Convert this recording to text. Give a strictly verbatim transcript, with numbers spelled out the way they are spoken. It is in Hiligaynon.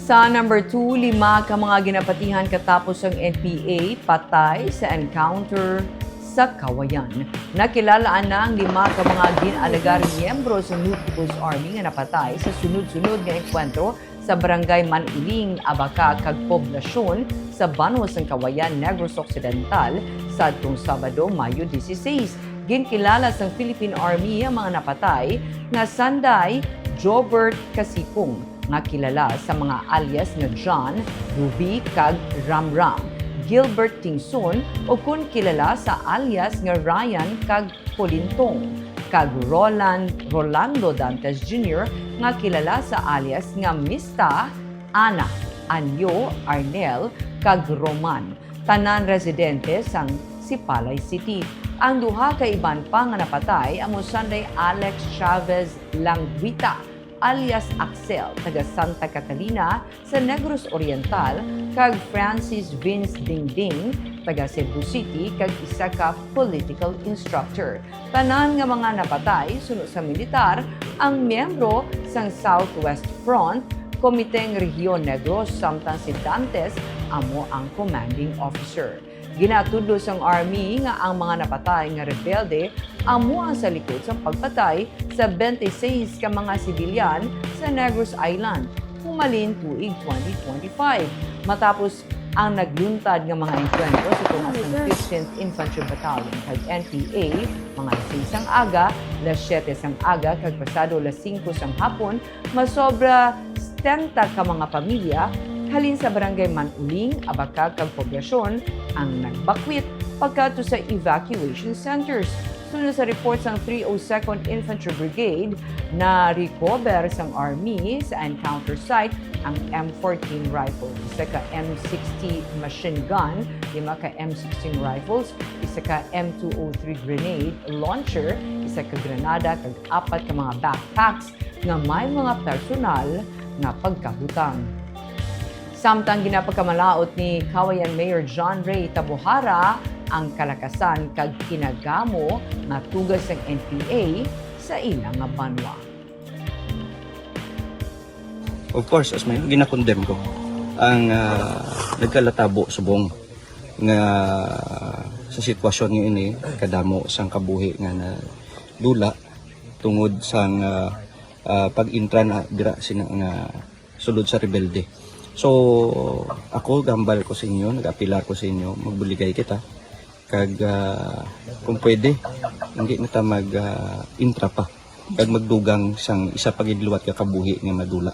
Sa number two, lima ka mga ginapatihan katapos ang N P A patay sa encounter sa Kawayan. Nakilala na ang lima ka mga gin-alegar miyembro sa New People's Army nga napatay sa sunod-sunod nga engkwentro sa Barangay Manuling, Abaca, kag Poblacion sa banwa sang Kawayan, Negros Occidental, sadtong Sabado, Mayo dieciséis. Ginkilala sang Philippine Army ang mga napatay nga sanday Jobert Kasipong, nga kilala sa mga alias nga John, Ruby, kag Ramram; Gilbert Tingson, o kon kilala sa alias nga Ryan kag Polintong, kag Roland, Rolando Dantes Junior, nga kilala sa alias nga Mista, Ana, Anyo, Arnel, kag Roman, tanan residente sang Sipalay City. Ang duha ka iban pa nga napatay amo sanday Alex Chavez Langwita, alias Axel, taga Santa Catalina sa Negros Oriental, kag Francis Vince Dingding, taga Cebu City, kag isa ka political instructor. Tanan nga mga napatay, suno sa militar, ang miyembro sang Southwest Front, Komiteng Rehiyon Negros, samtang si Dantes amo ang commanding officer. Ginatudlo sang Army nga ang mga napatay nga rebelde amo ang sa likod sang pagpatay sa twenty-six ka mga sibilyan sa Negros Island humalin tuig twenty twenty-five, matapos ang nagluntad nga mga engkwentro sa tunga sang fifteenth Infantry Battalion kag N P A, mga alas seis sang aga, alas siyete sang aga, kag pasado alas singko sang hapon, masobra setenta ka mga pamilya halin sa Barangay Manuling, Abaca, kag Poblacion ang nagbakwit pakadto sa evacuation centers. Suno sa report sang three oh second Infantry Brigade, na-recover sang Army sa encounter site ang M fourteen rifle, isa ka M sixty machine gun, lima ka M sixteen rifles, isa ka M two oh three grenade launcher, isa ka granada, kag apat ka mga backpacks nga may mga personal nga pagkabutang. Samtang ginapagkamalaut ni Kawayan Mayor John Ray Tabuhara ang kalakasan kag kinagamo nga tugas sang N P A sa ila nga banwa. Of course, as may ginakondem ko ang ah, nagkalatabo subong nga sa sitwasyon nga ini, kadamo sang kabuhi nga nadula tungod sang ah, ah, pag-intra na dira sina nga sulod sa rebelde. So, ako gambal ko sa inyo, nag-apilar ko sa inyo, magbuligay kita kag ah, kung pwede, hindi na ta mag ah, intra pa kag magdugang sang isa pa gid liwat ka kabuhi nga madula.